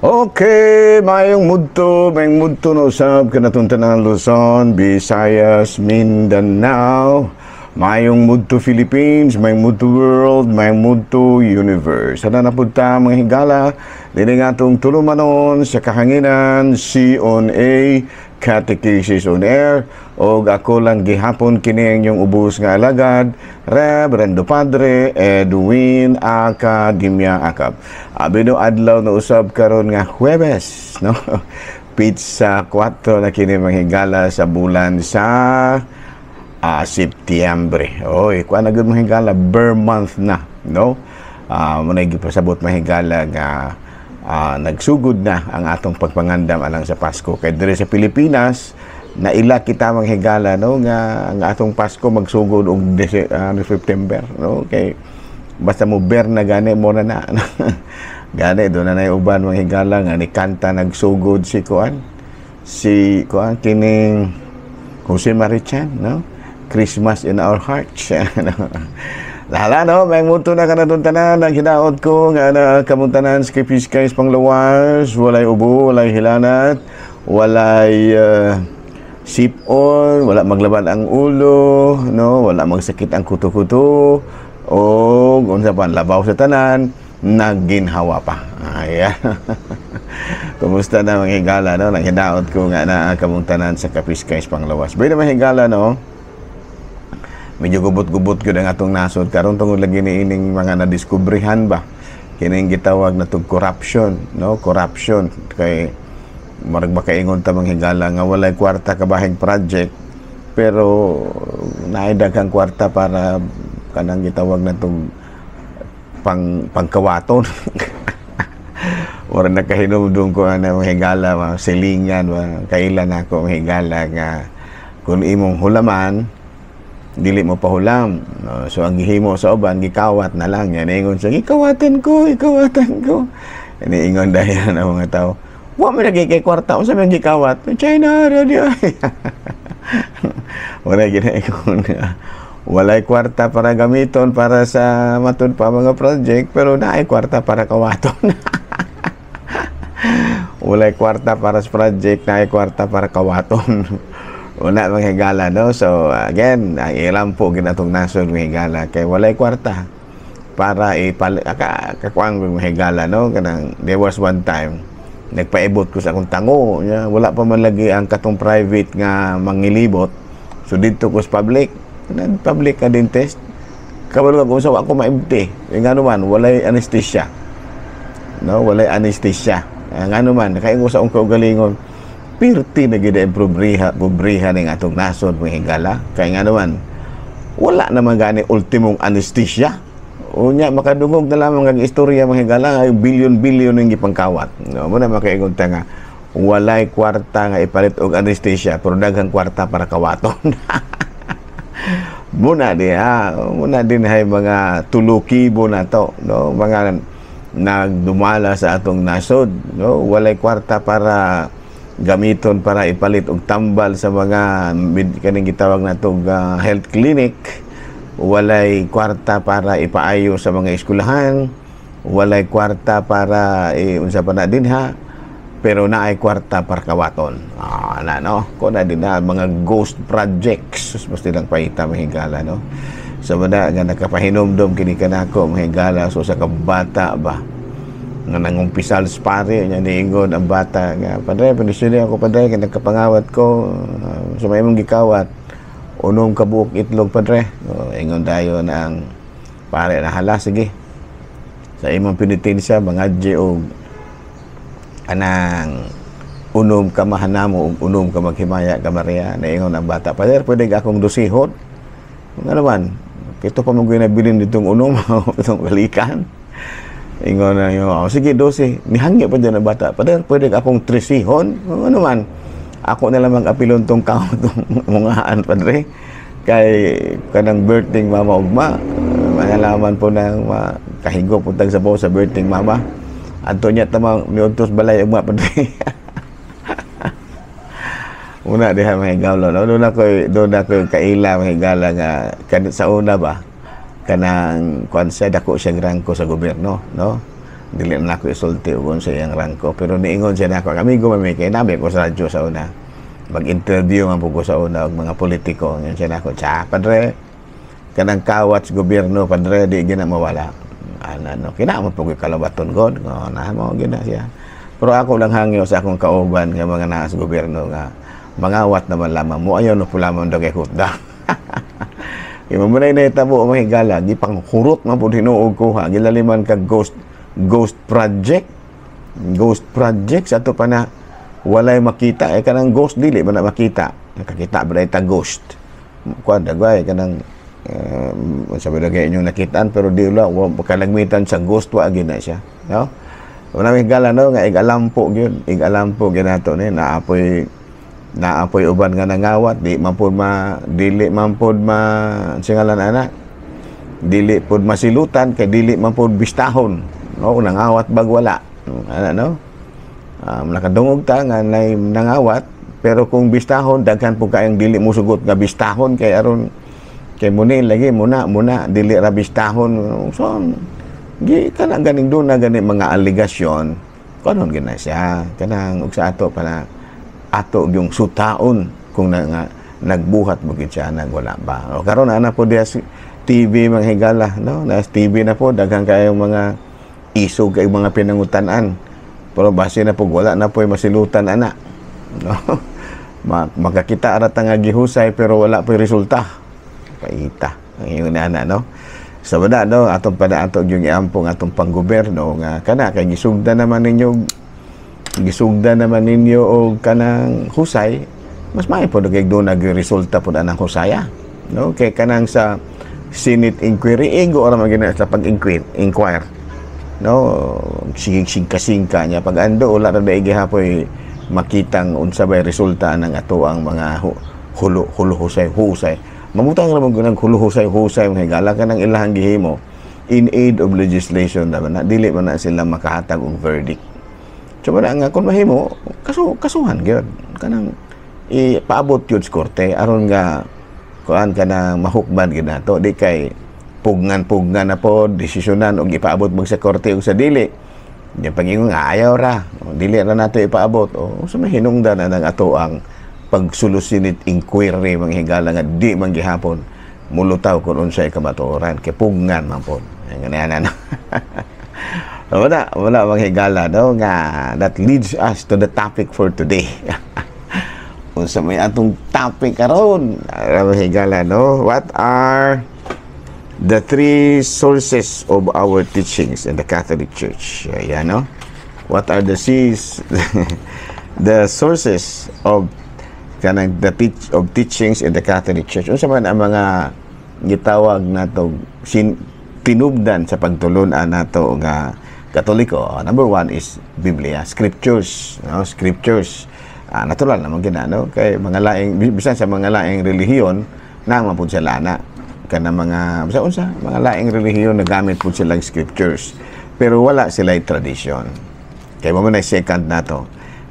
Okay, maayong mudto no usab kanatong tanan, Luzon, Visayas, Mindanao, maayong mudto Philippines, maayong mudto world, maayong mudto universe. Sana na pud ta, mga higala, dini nga atong tulumanon sa kahanginan, C on A, Catechesis on Air, og ako lang gihapon kini ang inyong ubos nga alagad, Reverendo Padre Edwin Academia Acap. Abi no adlaw na usab karon nga Huwebes, no? Petsa 4 na kini, mga higala, sa bulan sa Setyembre. Oy, kuan na gud, mga higala, ber month na, no? Mo na gipasabot, mga higala, nga nagsugod na ang atong pagpangandam alang sa Pasko. Kay diri sa Pilipinas, naila kita, mga higala, no, nga ang atong Pasko magsugod og September, no, kay basta mo ber na gani mo na na gani do na nay uban, mga higala, nga ni kanta nagsugod si kuan kining Jose Mari Chan, no, "Christmas in Our Hearts." Lala, no, may muto na kanatong tanan, ang hinaot ko nga na kamong tanan sa kapiskay panglawas, walay ubo, walay hilanat, walay sipon, wala maglaban ang ulo, no, wala magsakit ang kuto-kuto, o unsa pa, labaw sa tanan, nagginhawa pa. Ayan. Kumusta na, mga higala, no? Nang hinaot ko nga na kamong tanan sa kapiskay panglawas. Pero mga higala, no, medyo gubot-gubot gyud ang atong nasod karon tungod lagi ni ining mga nadiskubrihan ba, kining gitawag na tug corruption, no? Corruption kay marag makaingon ta, mga higala, nga walay kwarta kabahing project pero naay daghang kwarta para kanang gitawag na tug pang pangkawaton. Wala nakahinumdum ko ana, mga higala, mga silingan, mga kailan ako, mga higala, nga kung imong hulaman dili mo pahulam, no? So ang gihimo sa uban, gikawat na lang yan. Ingon siya, "Gikawatan ko, gikawatan ko." Iniingon dahil ang mga tao, "Wa man lagi kay kwarta, unsa man gikawat?" China radio. Wala ginaingon nga walay kwarta para gamiton para sa matud pa mga project pero naay kwarta para kawaton. Walay kwarta para sa project, naay kwarta para kawaton. Wala, mga higala, no? So again, ang ilang po ginatong nasod, mga higala, kay walay kwarta para ipal ka kakuang, mga higala, no? Kanang there was one time nagpaibot ko sa akong tango ya, wala pa man lagi ang katong private nga mangilibot, so didto ko sa public, nag public ka dentist. Kabalo ko sa ako maibti eh, ngano man walay anesthesia, no? Walay anesthesia. Ngano man nakaingon sa akong kaugalingon, pirti na gid ang pobriha pobriha ning atong nasod, mga higala, kay ngano man wala naman gani ultimong anesthesia. Unya makadungog na lamang ang istorya, mga higala, nga bilyon-bilyon ang gipangkawat, no? Mo na makaingon ta nga walay kwarta nga ipalit og anesthesia pero daghang kwarta para kawaton. Muna di ha, muna din hay mga tulukibo na to, no, mga nagdumala sa atong nasod, no? Walay kwarta para gamiton para ipalit og tambal sa mga kaning gitawag na tog health clinic, walay kwarta para ipaayo sa mga eskwelahan, walay kwarta para unsa pa na dinha, pero naay kwarta para kawaton. Na no ko na din na mga ghost projects. Sus, lang paita, mga higala, no? So muna nga nakapahinumdom kini kanako, mga higala. So sa kabata ba nga nangumpisal sa pare niya, niingon ang bata nga, "Padre, panisuli ako, padre, kay nagkapangawat ko." "Sa may imong gikawat?" "Unom ka buok itlog, padre." So, ingon dayon ang pare na, "Hala, sige, sa imong penitensya mangadye og anang unom ka mahanamo ug unom ka maghimaya ka Maria." Naingon ang bata, "Padre, pwede ka akong dosihon?" "Nga naman, kito pa mo nabilin ditong unom itong balikan." Ingon na yun, "Oh, sige, 12." Nihangyo pa dyan ang bata, "Padre, pwede ka akong tresihon?" "Ano man, ako na lamang apilon tong kaot mungaan, padre. Kay kanang birthday mama ugma, manalaman po ng kahigo po tag sabaw sa birthday mama. Adto niya tamang miudtos balay ugma, padre." Una diha, mga higala, no? Doon ako kaila, mga higala, nga sa una ba kanang kuan siya, dako siya rangko sa gobyerno, no? Dili na nako isulti ug sa iyang rangko, pero niingon siya nako, amigo man mi kay nabi ko sa radyo sa una, mag-interview man pud ko sa una og mga politiko. Ingon siya nako, "Tsa, padre, kanang kawat sa gobyerno, padre, di gina mawala." Ana, no, kina mo pud kalabaton god no, na mo gina siya. Pero ako lang hangyo sa akong kauban nga mga naa sa gobyerno nga mangawat naman lamang mo, ayaw no pula man daw kay hutda. Kay mo na nahitabo, mga higala, gipang hurot man pud hinuog ko ha, gilaliman kag ghost ghost project. Ghost project sa ato pa na walay makita eh, kanang ghost dili man na makita. Nakakita ba ta ghost? Kuan dagway kanang sabi na kayo inyong nakitaan, pero di la wa kalagmitan sa ghost, wa gina siya, no? Wala may gala, no, nga igalampo gyud, igalampo gyud nato ni naapoy uban nga nangawat, di man pud ma dili man pud ma singalan ana, dili pud masilutan kay dili man pud bistahon, no, nangawat bag wala ana, no? Nakadungog ta nga nay nangawat, pero kung bistahon, daghan pud kayong dili musugot nga bistahon kay aron kay muni lagi muna muna dili ra bistahon. So gi kanang ganing doon na gani mga aligasyon kanon gina siya, kanang ug sa ato pa na ato yung sutaon kung na, nga, nagbuhat mo gid siya, nagwala ba. O karon ana po diya TV, mga higala, no, na TV na po, daghan kayong mga isog kay mga pinangutan-an, pero base na po wala na po masilutan ana, no? Makakita ra ta nga gihusay pero wala po resulta, paita ang ingon ana, no? Sa wala, no, atong pada ato yung iampong atong panggobyerno nga kana kay gisugda naman ninyo og kanang husay, mas maayo po kay doon nag-resulta po anang husaya, no? Kay kanang sa Senate inquiry, igo ra man gina sa pag-inquire inquire, no? Sige, singka-singka niya pag ando, wala ra dai gihapoy makitang unsa bay resulta ng ato ang mga hulo hulo husay husay. Mamutang ra man gunang hulo husay husay, mga higala, kanang ilahang gihimo in aid of legislation naman na dili man na sila makahatag og verdict. So wala nga kung mahimo kaso kasuhan gyud, kanang ipaabot gyud sa korte aron nga kuan ka na mahukban gyud nato. Di kay pugnan-pugnan na po desisyonan og ipaabot mag sa korte ug sa dili. Di pag-ingon nga ayaw ra o, dili ra nato ipaabot o sa mahinungdan na ng ato ang pagsulusinit inquiry, mga higala, nga di man gihapon mulutaw kung unsay kamatuoran kay pugnan man pod nga na. Wala wala, mga higala, no, nga that leads us to the topic for today. Unsa may atong topic karon, mga higala, no? What are the three sources of our teachings in the Catholic Church? Ayan, no? What are the seas the sources of kanang the teach of teachings in the Catholic Church? Unsa man ang mga gitawag nato sin tinubdan sa pagtulun-an nato nga Katoliko? Number one is Biblia, scriptures, no? Scriptures. Natural naman gina, no? Kay mga laing bisan sa mga laing relihiyon na man pud sila na kana mga bisa unsa mga laing relihiyon, nagamit pud silang scriptures, pero wala sila tradisyon. Kay mo man second nato,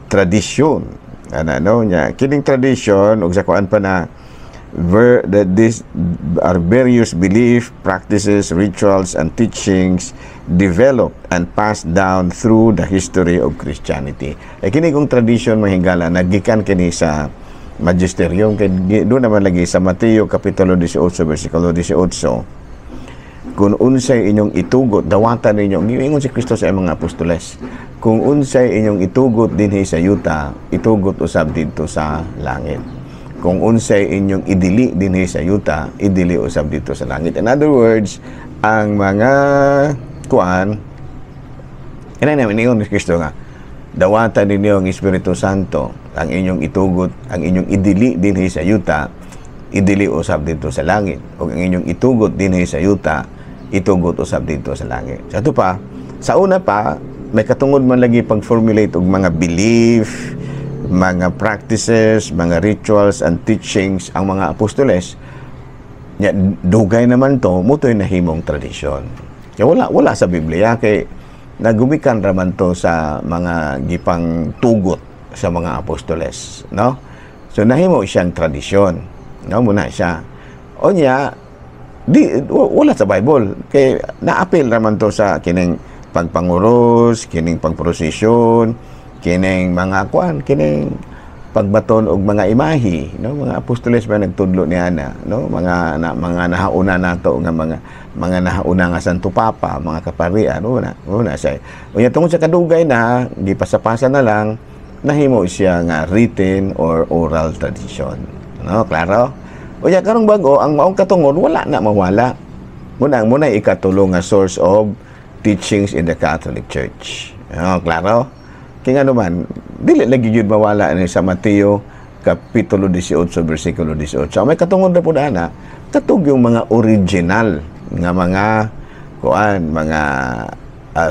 tradisyon ana, no? Nya kining tradisyon ug sa kuan pa na that these are various belief, practices, rituals, and teachings developed and passed down through the history of Christianity. Eh kini kong tradition, mga higala, nagikan kini sa magisterium kay doon naman lagi sa Mateo kapitulo 18 versikulo 18, kung unsay inyong itugot, dawatan ninyo, giingon si Kristo sa mga apostoles, kung unsay inyong itugot dinhi sa yuta, itugot usab didto sa langit. Kung unsay inyong idili dinhi sa yuta, idili usab didto sa langit. In other words, ang mga kuan ina naman ingon ni Kristo nga dawatan ninyo ang Espiritu Santo, ang inyong itugot, ang inyong idili dinhi sa yuta, idili usab didto sa langit, ug ang inyong itugot dinhi sa yuta, itugot usab didto sa langit. Sa ato pa, sa una pa, may katungod man lagi pag-formulate og mga belief, mga practices, mga rituals and teachings ang mga apostoles. Nya dugay naman to, mutoy nahimong tradisyon. Kaya wala wala sa Biblia kay nagumikan raman to sa mga gipang tugot sa mga apostoles, no? So nahimo siyang tradisyon, no, muna siya. O niya di wala sa Bible kay naapil raman to sa kining pagpanguros, kining pagprosesyon, kining mga kuan, kining pagbaton og mga imahi, no? Mga apostoles ba nagtudlo ni ana, no? Mga na, mga nahauna nato nga mga nahauna nga Santo Papa, mga kaparian, una una siya. Unya tungod sa kadugay na gipasapasa na lang, nahimo siya nga written or oral tradition, no? Klaro? Unya karong bag-o, ang maong katungod wala na mawala. Muna muna ikatulo nga source of teachings in the Catholic Church, no? Klaro? Kaya nga naman, dili lagi gyud mawala ni sa Mateo Kapitulo 18 versikulo 18. May katungod na pud ana, katong yung mga original nga mga kuan, mga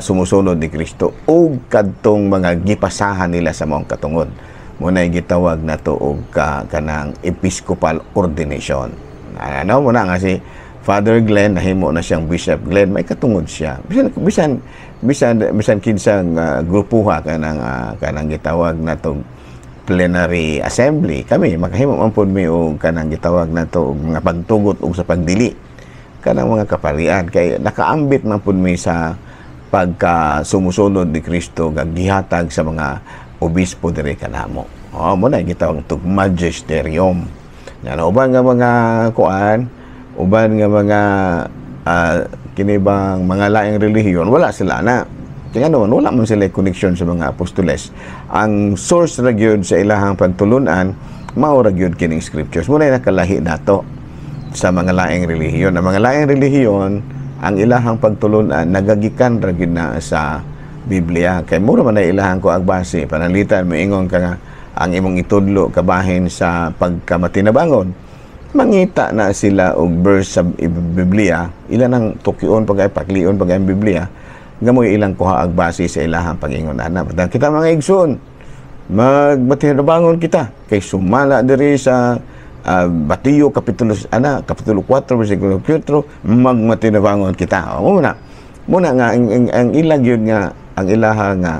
sumusunod ni Kristo ug kadtong mga gipasahan nila sa maong katungod. Muna gitawag nato og kanang episcopal ordination. Ano muna nga si Father Glenn, nahimo na siyang Bishop Glenn, may katungod siya. Bisan bisan bisan bisan kinsang grupuha kanang gitawag nato plenary assembly, kami makahimo man pud mi og kanang gitawag nato og mga pagtugot og sa pagdili kanang mga kaparian, kay nakaambit man pud mi sa pagka sumusunod ni Kristo nga gihatag sa mga obispo diri kanamo. Oh, mo na gitawag tug magisterium. Yan, uban nga mga kuan, uban nga mga kini bang mga laing relihiyon, wala sila na. Kaya naman, wala man sila connection sa mga apostoles. Ang source ra gyud sa ilahang pagtulunan, mao ra gyud kining scriptures. Muna nakalahi nato sa mga laing relihiyon. Ang mga laing relihiyon, ang ilahang pagtulunan nagagikan ra gyud na sa Biblia. Kay mura man na ilahang ko ang base. Pananglitan, moingon ka nga ang imong itudlo kabahin sa pagkamatinabangon, mangita na sila og verse sa Biblia, ila nang tukyon pagay paklion pagay ang Biblia, nga mo'y ilang kuha ag base sa ilahang pag-ingon ana. Basta kita, mga igsoon, magmatinabangon kita kay sumala diri sa Mateo kapitulo ana kapitulo 4 bersikulo 4, magmatinabangon kita. O, muna muna nga ang ilang yun nga ang ilaha nga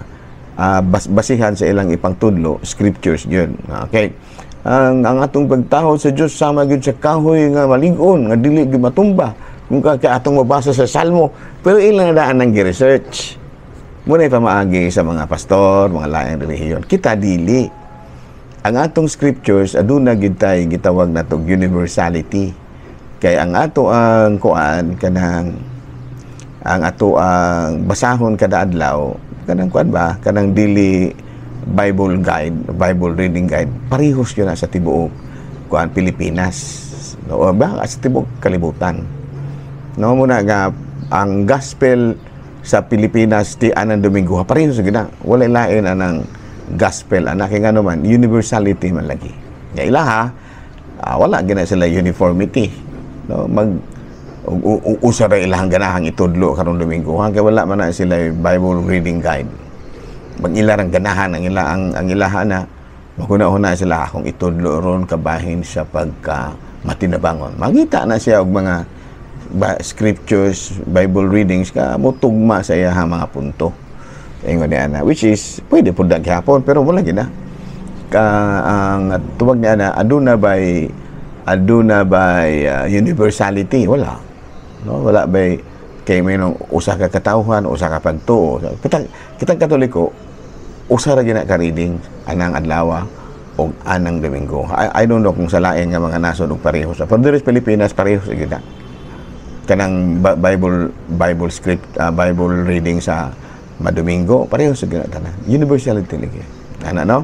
basihan sa ilang ipangtudlo, scriptures yun. Okay, ang atong pagtahod sa Dios sama gyud sa kahoy nga malig-on nga dili gyud matumba kung ka atong mabasa sa Salmo, pero ilang daan ang gi-research muna pamaagi sa mga pastor, mga laing relihiyon. Kita dili. Ang atong scriptures, aduna gyud tay gitawag natong universality, kay ang ato ang kuan, kanang ang ato ang basahon kada adlaw, kanang kuan ba, kanang dili Bible guide, Bible reading guide, parehos yun na sa tibuok kuan Pilipinas, no, ba sa tibuok kalibutan, no? Muna nga ang gospel sa Pilipinas ti anang Domingo parehos gyud na, wala lain anang gospel ana, kay ngano man universality man lagi nga ilaha. Wala gina sila uniformity, no? Mag usa ra ilahang ganahang itudlo karong Domingo kay wala man na sila Bible reading guide. Mag ila rang ganahan ang ila ang ilaha na maguna-una sila, akong itudlo ron kabahin sa pagka matinabangon, mangita na siya og mga scriptures, Bible readings ka mutugma sa iyahang mga punto. Ingon niya na, which is pwede pud gihapon, pero wala gid na ka ang tuwag niya na aduna by universality, wala, no? Wala by kay may nung usa ka katawhan, usa ka pagtuo. Kitang Katoliko, usa ra gyud na ka reading anang adlaw og anang Domingo. I don't know kung sa lain nga mga nasod og pareho sa, pero diri sa Pilipinas pareho sa gyud na kanang Bible Bible script, Bible reading sa Madomingo, pareho sa gyud na tanan. Universality lagi ana, no?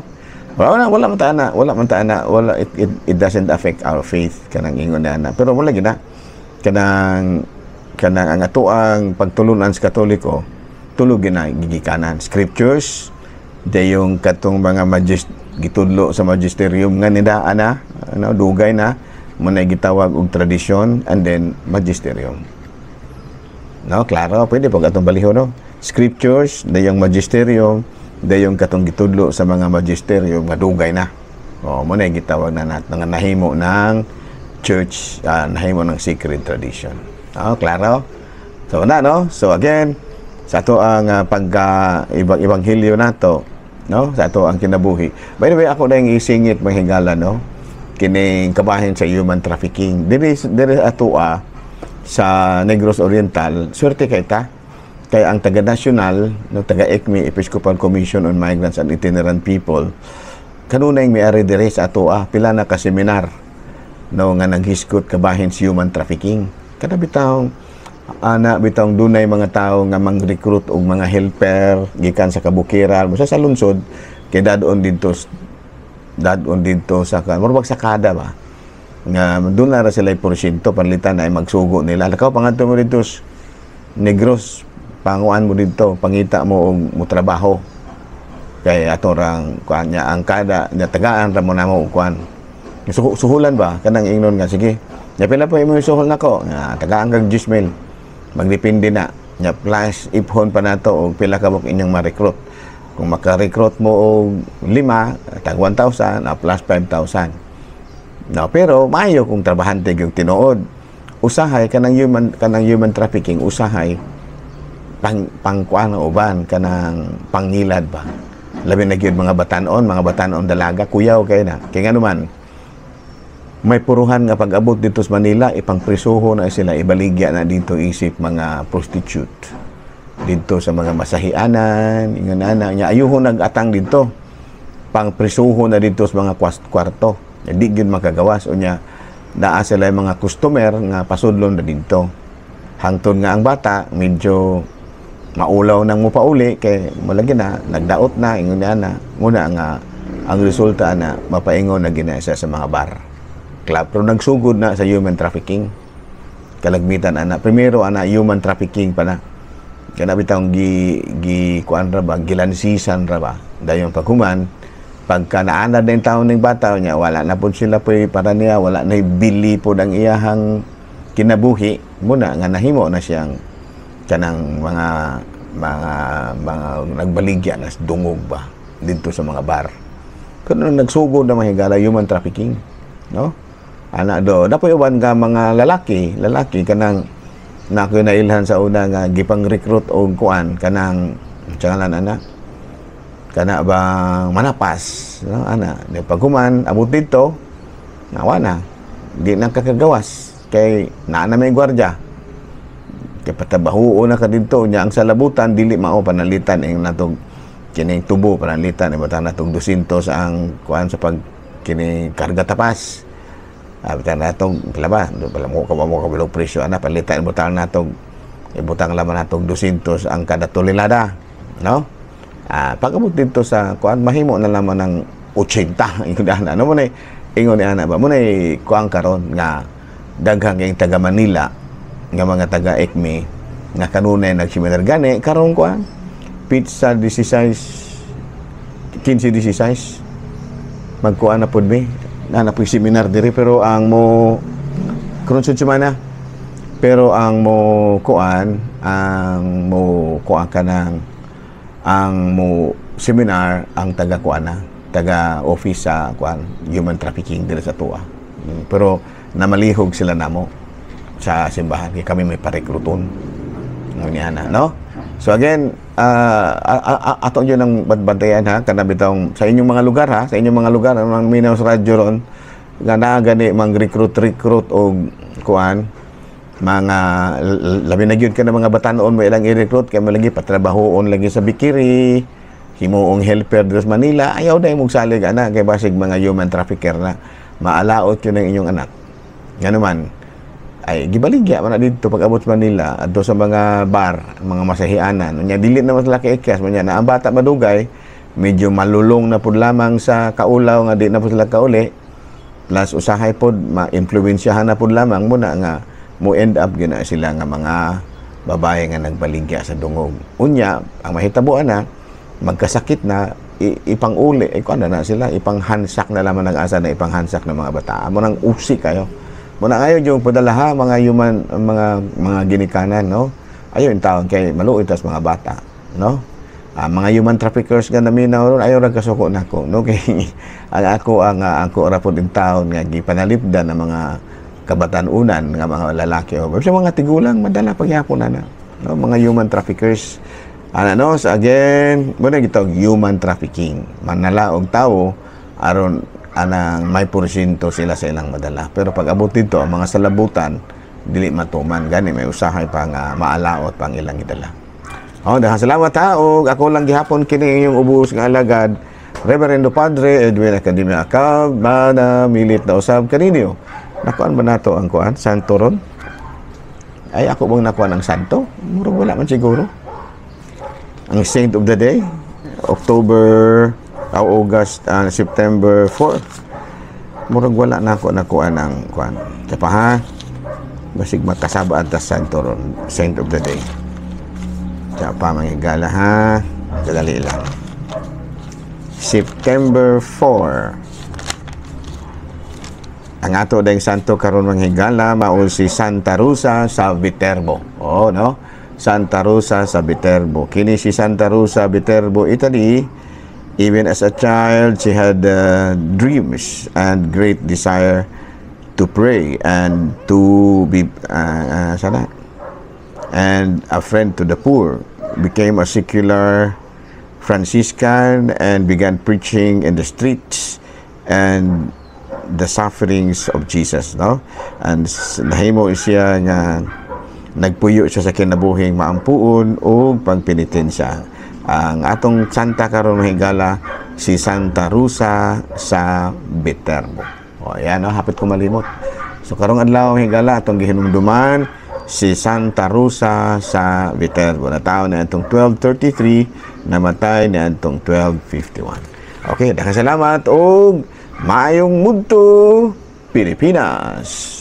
Wala, wala man ta ana, wala man ta ana, wala, it doesn't affect our faith kanang ingon na ana, pero wala gyud na kanang ang atoang pagtulunan sa Katoliko, tulo gyud na gigikanan: scriptures, dayong katong mga gitudlo sa magisterium nga nida ana, ano, dugay na mo na gitawag og tradisyon, and then magisterium, no? Klaro? Pwede pag atong balihon, no? Scriptures, dayong magisterium, dayong katong gitudlo sa mga magisterium nga dugay na. Oh, mo na gitawag na nat nga nahimo ng church, nahimo ng sacred tradition. Oh, klaro? So na, no? So again, sa ato ang pagka ibang ebanghelyo nato, no, sa ato ang kinabuhi. By the way, ako na yung isingit, mga higala, no, kining kabahin sa human trafficking diri diri atoa sa Negros Oriental. Swerte kay ta. Kay ang taga national, no, taga ECMI, Episcopal Commission on Migrants and Itinerant People, kanunay miari diri sa atoa, pila na ka seminar, no, nga naghisgot kabahin sa human trafficking. Kada bitawng ana bitawng dunay mga tawo nga mang-recruit og mga helper gikan sa kabukiran basta sa lungsod kay dadon didto sa kan murag sakada ba nga doon na ra sila porsyento. Panlitan ay magsugo nila, lakaw pangadto mo didto Negros, panguan mo didto, pangita mo og mo trabaho kay ato rang kuan niya ang kada nya tagaan ra mo namo og kuan. Suhulan ba kanang ingnon nga sige nya pila po imo suhol nako nga tagaan kag 10,000, magdepende na nya plus iphon pa nato og pila ka buok inyong ma-recruit. Kung maka-recruit mo og lima, tag 1,000 plus 5,000, no? Pero maayo kung trabahante yung tinuod. Usahay kanang human trafficking, usahay pang pangkuan uban kanang pangilad ba, labi na gyud mga batan-on dalaga, kuyaw kay na kay ngano man may puruhan nga pag-abot dito sa Manila, ipangprisuho na sila, ibaligya na dito isip mga prostitute dito sa mga masahianan, ingon ana nya ayuho nag-atang dito, pangprisuho na dito sa mga kwarto, di gyud makagawas. Unya naa sila yung mga customer nga pasudlon na dito hangtod nga ang bata medyo maulaw nang mupauli kay malagi na nagdaot na, ingon niya na muna nga ang resulta na mapaingon na gina siya sa mga bar, club, pero nagsugod na sa human trafficking kalagmitan ana. Primero ana, human trafficking pa na kana bitawng gi gi kuan ra ba, gilansisan ra ba. Dayon paghuman, pagka naanad na yung taon ng bata niya, wala na po sila po para niya, wala na bili po ang iyahang kinabuhi muna nga nahimo na siyang kanang mga nagbaligya na dungog ba dito sa mga bar. Kuno nagsugod na, mga higala, human trafficking, no? Ana do dapoy uban nga mga lalaki lalaki kanang na ako nailhan sa una nga gipang recruit og kuan kanang tsangalan ana kana bang manapas, no? Ana di paghuman abot dito, nawa na, di na kakagawas kay naa na may gwardiya kay patabahuo na ka didto. Nya ang salabutan dili mao panalitan ing natog kining tubo, panalitan ibutang natog 200 ang kuan sa pag kini karga tapas. Bitang natog pila ba pala mo ka bilog presyo ana, palitan ibutang natog, ibutang laman natog 200 ang kada tonelada, no? Pag-abot dito sa kuan, mahimo na lamang ng 80, ingon ana, no? Mo na ingon ni ana ba mo na kuan karon nga daghang kayong taga Manila nga mga taga ECMI nga kanunay nagseminar gani karon kuan pizza 16, 15, 16, magkuan na pud mi na na seminar diri. Pero ang mo karon sa semana, pero ang mo kuan kanang ang mo seminar ang taga kuan na taga office sa kuan human trafficking diri sa tuwa. Pero namalihog sila namo sa simbahan kay kami may parekruton ngunyan na, no? So again, ato yun ang bantayan ha, kana bitawng sa inyong mga lugar ha, sa inyong mga lugar ang minaw sa radyo ron nga naa gani mang recruit recruit og kuan mga labi na gyud ka na mga batanon mo ilang i-recruit kay mo lagi patrabahoon lagi sa bakery, himuong helper diri sa Manila. Ayaw na imong salig ana kay basig mga human trafficker na, maalaot yun ang inyong anak. Ngano man ay gibaligya man na didto pag abot sa Manila adto sa mga bar, mga masahianan. Unya dili na mas laki ikyas man na ang bata, madugay medyo malulong na pud lamang sa kaulaw nga di na pud sila kauli, plus usahay pod ma-influensyahan na pud lamang muna nga mo end up gina sila nga mga babae nga nagbaligya sa dungog. Unya ang mahitabo na magkasakit na ipang-uli eh, kuan na sila, ipanghansak na lamang ng asa na ipanghansak ng mga bata mo nang usi kayo mo na ayo yung padala ha, mga human mga ginikanan, no? Ayo in taon kay maluoy tas mga bata, no? Mga human traffickers nga naminaw ron, ayaw ra kasuko nako, no? Kay ang ako ang ako ra pod in taon nga gipanalipdan ng mga kabatan-unan nga mga lalaki o sa mga tigulang madala pagyapon na, no? Mga human traffickers ana, no? So again, mo na gitawag human trafficking, manala og tawo aron anang may porsyento sila sa ilang madala. Pero pag abot dito ang mga salabutan dili matuman, gani may usahay pa nga maalaot pang ilang gidala. Oh, daghang salamat ha, og ako lang gihapon kini inyong ubos nga alagad, Reverendo Padre Edwin Academia Acab, na milit na usab kaninyo. Nakuan ba nato ang kuan santo ron? Ay, ako bang nakuan ang santo? Murag wala man siguro. Ang saint of the day, October, August, September 4. Murag wala na ako nakuan ang kuan. Tsapa ha. Basig makasabaan ta santo ron, saint of the day. Tsapa, mga higala, ha. Kadali lang. September 4. Ang ato dayong santo karon, mga higala, mao si Santa Rosa sa Viterbo. Oh, no? Santa Rosa sa Viterbo. Kini si Santa Rosa Viterbo, Italy. Even as a child, she had dreams and great desire to pray and to be sana and a friend to the poor. Became a secular Franciscan and began preaching in the streets and the sufferings of Jesus, no? And nahimo siya nga nagpuyo siya sa kinabuhing maampuon ug pagpenitensya. Ang atong santa karon, mga higala, si Santa Rosa sa Viterbo. O, ayan, no, hapit ko malimot. So karong adlaw, mga higala, atong gihinumduman si Santa Rosa sa Viterbo. Natawo na atong 1233, namatay na atong 1251. Okay, daghang salamat og maayong mudto, Pilipinas.